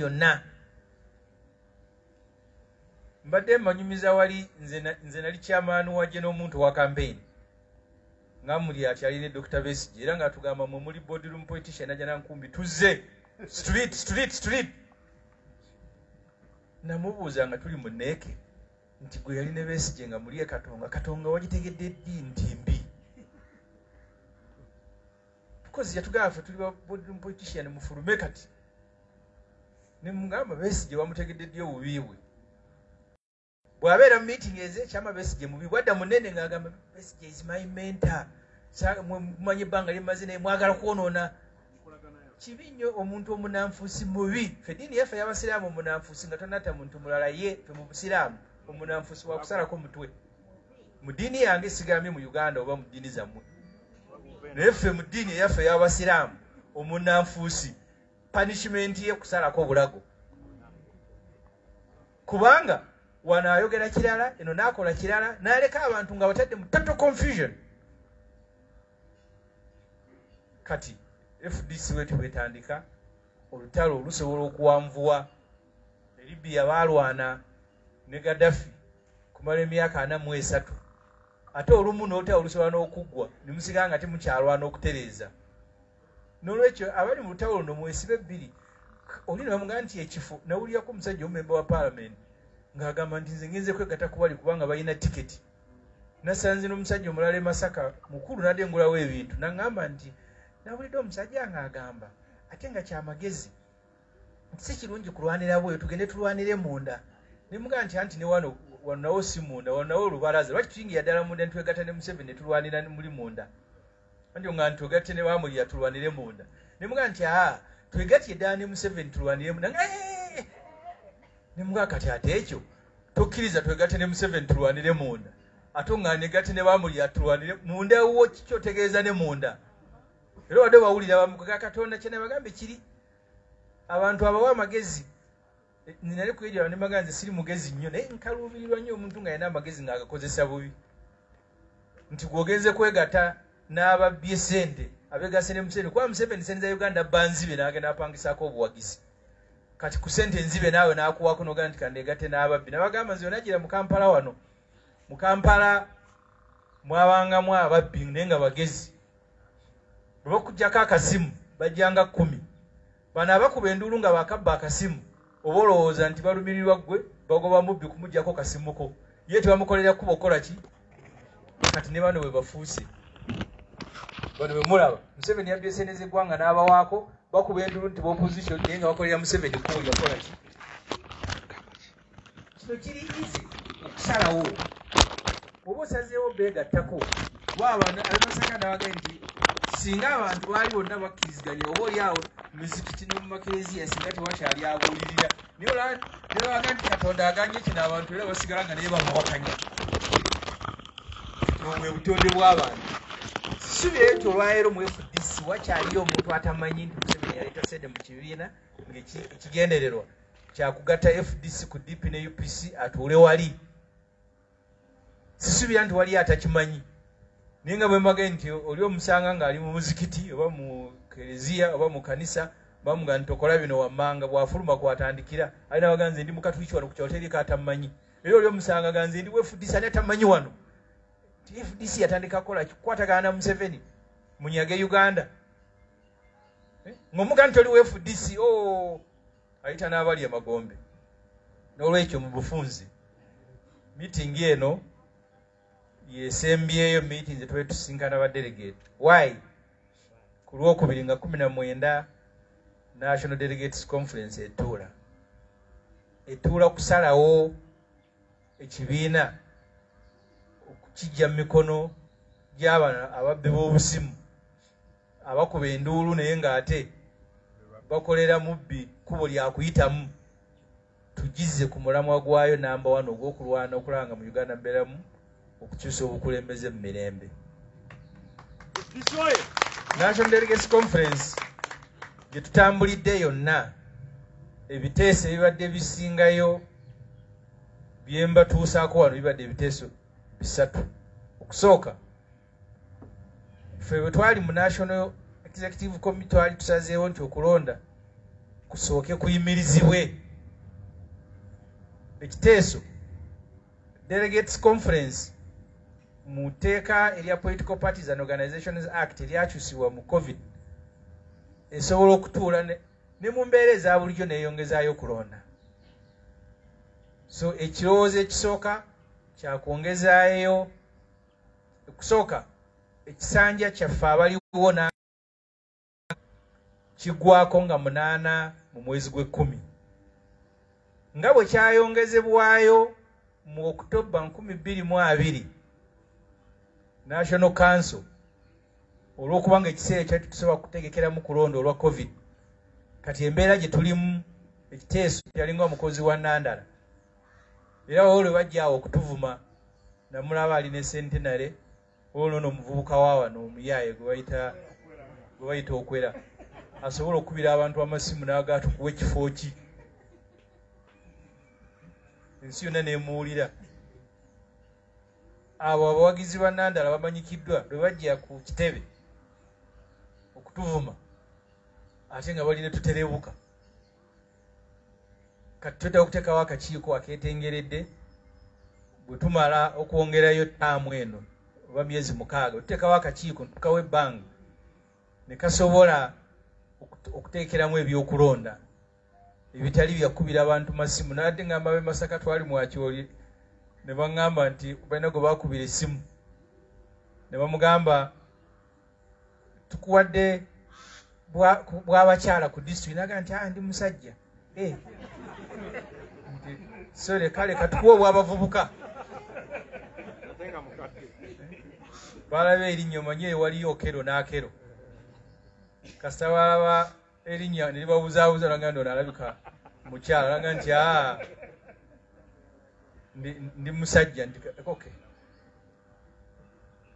Yonna mbadde mbanyumiza wali nze nali chairman wa General Muntu wa campaign nga muli akyali ne Dr. Besigye, era nga tugamba mwe muli boardroom politician ajja nankumbi tuzze street street street. Namubuuza nga tuli mu neeke nti gwe yali ne Besigye nga muli e Katonga, Katonga wagitegedde ddi nti mbi? Because yatugamba ffe tuli ba boardroom politician mufulume kati. Ne mugamba Besigye wamutegedde ddi obubi bwe? Bw'abeera mu meeting ez'ekyama Besigye mubi, bwadda munene ng'agamba Besigye is my mentor. Mumanyi ebbanga lye mmaze naye mwagala kwonoona. Kibi nnyo omuntu omunanfuusi mubi. Ffe eddiini yaffe y'Abasiraamu omunanfuusi nga tonatta muntu mulala ye ffe mu Busiraamu omunanfuusi wa kusalako mutwe. Mu ddiini yange sigambye mu Uganda oba mu ddiini zammwe. Naye ffe mu ddiini eyaffe ey'Abasiraamu omunanfuusi punishment ye kusalako bulago. Kubanga wano ayogera kirala, eno n'akola kirala, n'aleka abantu nga batadde mu total confusion. Kati FDC wetu bwetandika olutalo olusobola okuwanvuwa. E Libya baalwana ne Gaddafi kumala emyaka 43, ate olumu n'olutalo olusobola n'okuggwa ne musigala nga temukyalwana okutereeza. Noolwekyo abali mu lutalo luno mwesibe bbiri. Oli ne bamugamba nti ekifo, nawulirako omusajja omumemba wa paalamenti ng'agamba nti nze ngenze kwegatta ku bali kubanga balina tiketi. Nasanze n'omusajja omulala e Masaka mukulu n'adde ngulawo ebintu, n'aŋŋamba nti nawulidde omusajja ng'agamba ate nga kyamagezi nti si kirungi kulwanira bweru, tugende tulwanire munda. Ne mugamba nti anti ne wano, wano nawo si munda, wano nawo olubalaza, lwaki tuyingira ddala munda ne twegatta ne Museveni ne tulwanira muli munda? Anti nga nti twegatte ne Bamulira tulwanire munda. Ne mugamba nti aa, twegatte ddala ne Museveni tulwanire munda. Nga, Ne mugamba kati ate ekyo tokkiriza twegatte ne Museveni tulwanire munda, ate nga negatte ne Bamulira tulwanire munda, wo kiki otegeeza ne munda? Era wadde bawulira bamugaga Katonda kye nabagambe kiri abantu abawa amagezi. Nali kwejja ne mbaga nze siri mugezi nnyo, naye nkaluubirirwa nnyo omuntu nga alina amagezi ng'agakozesa bubi. Nti gw'ogenze kwegatta n'ababbye ssente abeegasse ne Museveni, kuba Museveni ssente za Uganda bba nzibe n'agenda apangisaako obuwagizi. Kati ku ssente nzibe naawe n'akuwaako n'ogamba nti kandeegatte n'ababbi. Nabagamba nze onagira mu Kampala wano, mu Kampala mwabangamu ababbi naye nga bagezi. Bwe bakuggyako akasimu bajjanga 10. Bano abakuba enduulu nga bakabba akasimu, oba olowooza nti balumirirwa ggwe, bagoba mubbi kumuggyako kasimu ko. Ye tebamukolera kkubo kukola ki? Kati ne bano bwe bafuuse. Bano bwe mulaba, Museveni yabbye ssente z'eggwanga n'abawaako, bakuba enduulu nti opposition naye nga bakolera Museveni kkubo lyakola ki? Kino kiri easy okusalawo. Oba osazeewo beegattako, kuba abantu ab'e Masaka nabagambye nti singa abantu baali bonna bakkiriziganya oba oli awo muzikiti ne mu makereziya singa tewakyali abuulirira. Naye olaba nti Katonda aganye kino abantu era basigala nga naye bamuwakanya. Obwo bwe butonde bw'abantu. Sisuubira nti olwaleero mu FDC wakyaliyo omuntu atamanyi nti Museveni yaleeta ssente mu kibiina ng'ekigendererwa kyakugatta FDC ku DP ne UPC atuule wali. Sisuubira nti waliyo atakimanyi. Naye nga bwe mbagambye nti oli omusanga ng'ali mu muzikiti oba mu kereziya oba mu kanisa, bamugamba nti tokola bino wammanga, bw'afuluma kw'atandikira. Alina bagamba nze ndi mukatuliki wano ku kyalo teriiko atammanyi. Era oli omusanga nga nze ndi wa FDC ani atammanyi wano. Nti FDC yatandika kukola ki? Kukwatagana na Museveni munyage Uganda. Ng'omugamba nti oli wa FDC, oh, ayita n'abali emagombe. N'olwekyo mu bufunze meeting eno yesembyeyo meeting ze tubadde tusisinkana ba delegate. Why? Ku Lwokubiri nga 19 National Delegates Conference etuula. Etuula kusalawo ekibiina okukijja mu mikono gy'abano ababbi b'obusimu abakuba enduulu naye ng'ate bakolera mubbi kkubo lya kuyitamu. Tugizze ku mulamwa gwayo namba 1 ogw'okulwana okulaba nga mu Uganda mbeeramu okukyusa obukulembeze mu mirembe. National Delegates Conference gye tutambulidde yonna, ebiteeso ebibadde bisingayo bye mbatuusaako wano bibadde ebiteeso 3. Okusooka, ffe bwe twali mu National Executive Committee twali tusazeewo nti okulonda kusooke kuyimirizibwe. Ekiteeso Delegates Conference mu tteeka erya Political Parties and Organizations Act eryakyusibwa mu COVID esobola okutuula ne mu mbeera eza bulijjo neeyongezaayo okulonda. So ekirowoozo ekisooka kyakwongezaayo okusooka ekisanja kyaffe abaliwo na kiggwako nga 8 mu mwezi gw'ekkumi, nga bwe kyayongezebwayo mu October 2020 National Council, olw'okubanga ekiseera kyali tusobola kutegekeramu kulonda olwa COVID. Kati embeera gye tulimu, ekiteeso yalinga omukozi wa Nandala, era olwo lwe bajja awo okutuvuma namulaba ali ne Centenary, olwo nno omuvubuka wa wano omuyaaye gwe bayita Okwera, asobola okukubira abantu amasimu n'agaa tukuwa ekifo ki, ensi yonna n'emuwulira. Abo abawagizi ba Nandala bamanyikiddwa lwe bajja ku kitebe okutuvuma ate nga balina tuterebuka. Kati twetaaga okuteekawo akakiiko akeetengeredde bwe tumala okwongerayo ttaamu eno oba myezi 6, tuteekawo akakiiko tukawa ebbanga ne kasobola okuteekeramu ebyokulonda ebitali byakubira abantu masimu. Nabadde ngamba ab'e Masaka twali mwakyoli ne baŋŋamba nti balina gwe baakubira essimu ne bamugamba tukuwadde bw'abakyala ku disitulikiti, n'agamba nti ndi musajja. Sorry, kale katukuwe obw'abavubuka. Balaba erinnya omanye ewaliyo Okello n'Akello, kasita balaba erinnya ne libabuzaabuza n'agamba nti ono alabika mukyala, n'agamba nti ndi musajja, nti okay.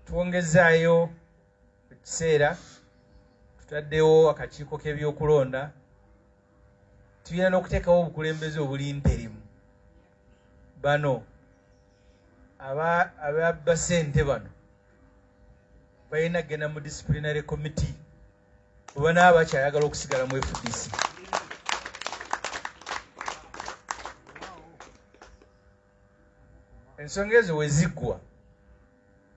Twongezaayo ekiseera, tutaddewo akakiiko k'ebyokulonda, tulina n'okuteekawo obukulembeze obuli nterimu. Bano ababba ssente bano balina kugenda mu disciplinary committee bwe banaaba bakyayagala okusigala mu FDC. Ensonga ezo we ziggwa,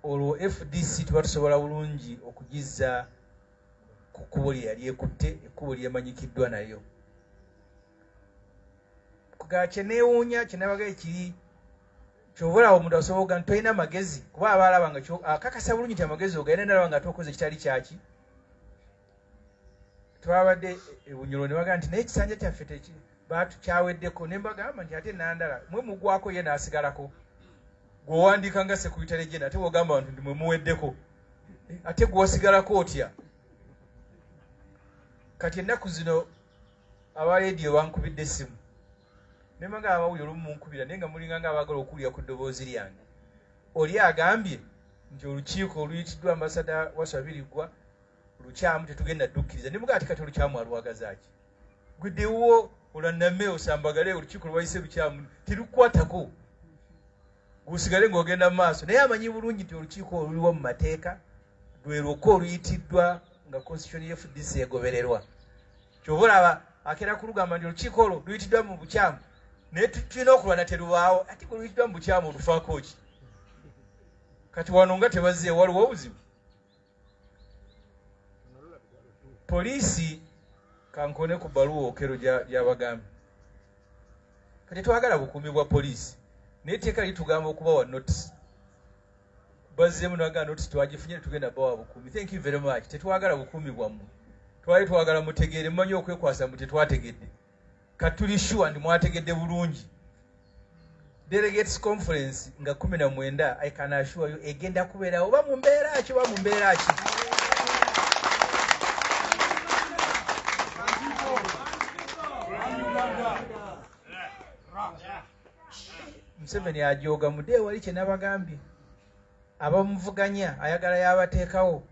olwo FDC tuba tusobola bulungi okugizza ku kkubo lye yali ekutte, ekkubo lyemanyikiddwa nayo. Kuga kye neewuunya, kye nabaga ekiri, ky'oba olaba omuntu asobola okugamba nti tolina magezi, kuba aba alaba nga akakasa bulungi nti amagezi ogalina, nalaba nga tokoze kitali kyaki. Twabadde e Bunyoro ne bagamba nti naye ekisanja kyaffe batukyaweddeko, ne mbagamba nti ate Nandala mwe mugwako ye n'asigalako. Gw'owandiika nga secretary general, ate bw'ogamba abantu nti mwe muweddeko, ate gwe wasigalako otya? Kati ennaku zino aba leediyo bankubidde essimu, ne mbagamba abawulira olumu munkubira naye nga mulinga nga abaagala okuwulira ku ddoboozi lyange. Oli agambye nti olukiiko oluyitiddwa ambasada Waswa Birigwa lukyamu, tetugenda ddukkiriza. Ne mugamba ati kati olukyamu alwagaza ki? Gwe ddewo olanname osambagale olukiiko lwayise lukyamu, terukukwatako, gusigale ng'ogenda mu maaso. Naye amanyi bulungi nti olukiiko oluliwo mu mateeka lwe lwokka oluyitiddwa nga constitution ya FDC egobererwa. Ky'oba olaba akeera kulugamba nti olukiiko olwo luyitiddwa mu bukyamu, naye tulina okulwana terubaawo. Ate gwe luyitiddwa mu bukyamu olufaako ki? Kati wano nga tebazze, waliwo obuzibu. Poliisi kankone ku bbaluwa Okello gy'abagambye. Kati twagala bukuumi bwa poliisi, naye etteeka litugamba okubawa notice. Bazzeemu ne bagamba notice twagifunye, tetugenda bawa bukuumi. Thank you very much. Tetwagala bukuumi bwammwe, twali twagala mutegeere, mumanyi okwekwasa mbu tetwategedde. Kati tuli sure nti mwategedde bulungi. Delegates Conference nga 19, I can assure you egenda kubeerawo oba mu mbeera ki oba mu mbeera ki. Museveni ajooga mudde wali kye nabagambye, abamuvuganya ayagala yabateekawo,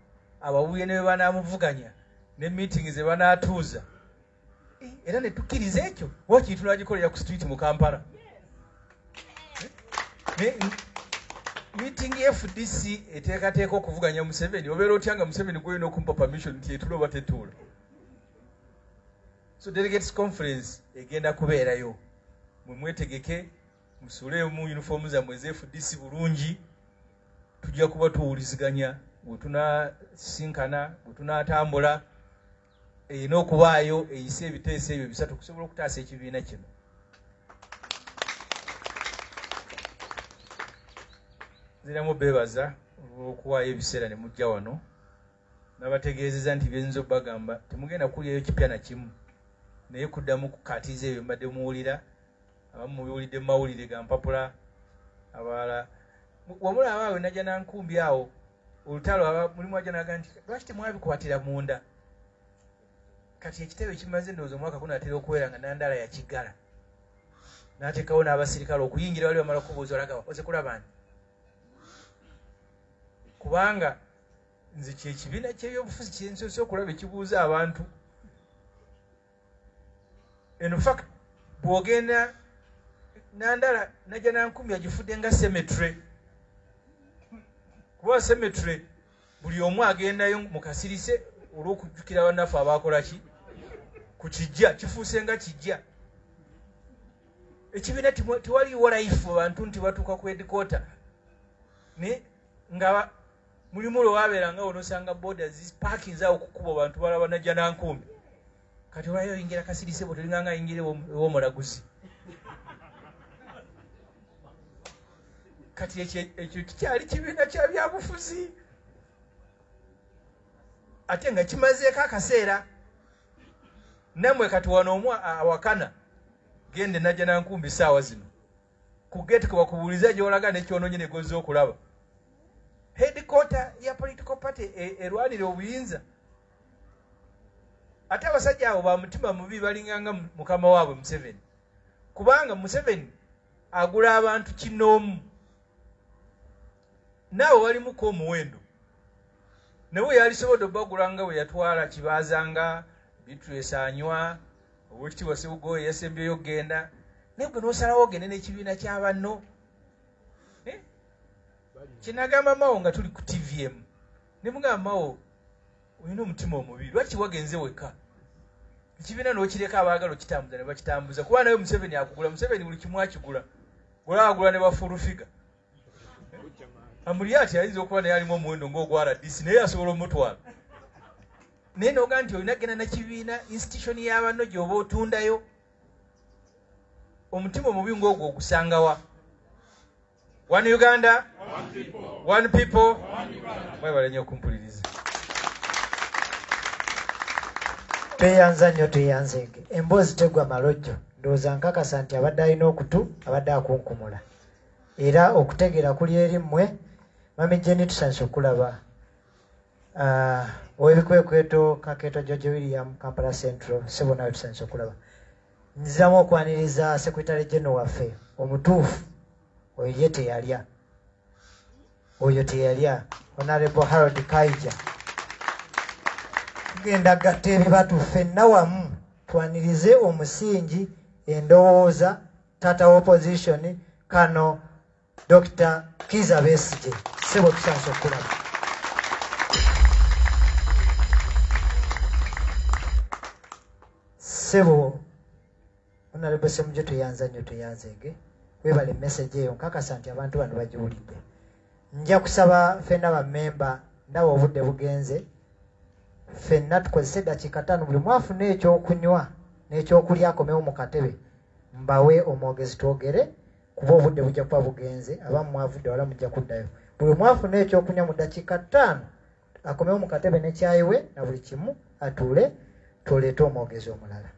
abawulire ne bwe banaamuvuganya ne meeting ze banaatuuza, era ne tukkiriza ekyo. Wakiri tunagikolera ku street mu Kampala. Meeting FDC eteekateeka okuvuganya Museveni, obeera otya nga Museveni gw'olina okumpa permission nti etuula oba tetuula? So delegates conference egenda kubeerayo, mwe mwetegeke, musule mu uniform zammwe eza FDC bulungi. Tujja kuba tuwuliziganya bwe tunasinkana, bwe tunaatambula, erina okubaayo eyise ebiteeso ebyo bisatu okusobola okutaasa ekibiina kino. Nziramu beebaza olw'okuwaayo ebiseera ne mujja wano. Nabategeezezza nti byenza obbagamba temugenda kuwulirayo kipya na kimu, naye kuddamu kukaatiza ebyo mbadde muwulira. Abamu mubiwulidde mu mawulire ga mpapula, abalala wamula abaawe najja nankumbi awo olutalo mulimu ajja naga nti lwaki temwabikwatira munda. Kati ekitebe kimaze ndowooza omwaka gunaatera okuwera nga Nandala yakiggala, n'ateekawo n'abasirikale okuyingira wali bamala kubuuza olagawa oze kulaba nti kubanga nze kyekibiina ky'ebyobufuzi kyensoose okulaba ekibuuza abantu. In fact bw'ogenda Nandala najja nankumi agifudde nga cemetery, kuba cemetery buli omu agendayo mu kasirise olw'okujjukira bannaffe abaakola ki ku kijja, kifuuse nga kijja. Ekibiina tewaliiwo life abantu nti batuuka ku headquarter, naye nga mulimu lwe wabeeranga onosanga boda ziparkinze awo ku kkubo abantu balaba najja nankumbi. Kati olwayo oyingira kasirise bwe tolinganga ayingira ew'omulaguzi. Kati ekyo kikyali kibiina kya byabufuzi ate nga kimazeeko akaseera. Nammwe kati wano omu awakana gende najja nankumbi ssaawa zino ku gate kwe bakubuuliza gy'olaga n'ekyonoonye ne gozza okulaba. Headquarter ya political party erwanira obuyinza. Ate abasajja abo ba mutima mubi, balinganga mukama waabwe Museveni, kubanga Museveni agula abantu kinoomu, naawe walimuko omuwendo naye yalisobodde obbagula nga bwe yatwala Kibaazanga, Beatrice Anywa, Oweekitiibwa Ssebugoye yasembyeyo okugenda, naye gwe n'osalawo ogende n'ekibiina kya banno. Kyenagamba Mao nga tuli ku TVM, ne mugamba Mao olina omutima omubi, lwaki wagenze wekka ekibiina n'okireka abaagala okitambuza ne bakitambuza? Kuba nawe Museveni akugula. Museveni buli kimu akigula, gula agula ne bafull figure. Amuriat ayinza okuba naye alimu omuwendo ng'ogwa RDC, naye asobola omutwala, naye noga nti olina genda nakibiina institution y'abanno gy'oba otundayo. Omutima omubi ng'ogwo ogusangawa? One Uganda, one people. Mwebale nnyo okumpuliriza. Tweyanza nnyo, tweyanzeege. Emboozi tegwa malojjo. Ndowooza nkakasa nti abadde alina okutu abadde akunkumula, era okutegeera kuli eri mmwe. Mami Jeni, tusanyusa okulaba. Ow'ebikwekweto Kakeeto George William, Kampala Central, sebo nawe tusanyusa okulaba. Nziramu okwaniriza secretary general waffe omutuufu, oyo ye teyalya, oyo teyalya, Honorable Harold Kaija. Tugenda gatta ebibatu ffenna wamu twanirize omusingi, endowooza, taata opposition kano, Dr Kiza Besigye. Sebo, tusanyusa okulaba. Sebo Honorable Semujju, tweyanza nnyo, tweyanzeege, webale message eyo. Nkakasa nti abantu bano bagiwulidde. Nja kusaba ffenna bammemba, ndaba obudde bugenze, ffenna tukozese eddakiika 5, buli mwafuna ekyokunywa n'ekyokulya akomewo mu katebe, mbawe omwogezi twogere, kuba obudde bujja kuba bugenze. Abamu mwavudde wala, mujja kuddayo. Buli mwafuna ekyokunywa mu ddakiika 5 akomewo mu katebe nekyayiwe na buli kimu, atuule, tuleete omwogezi omulala.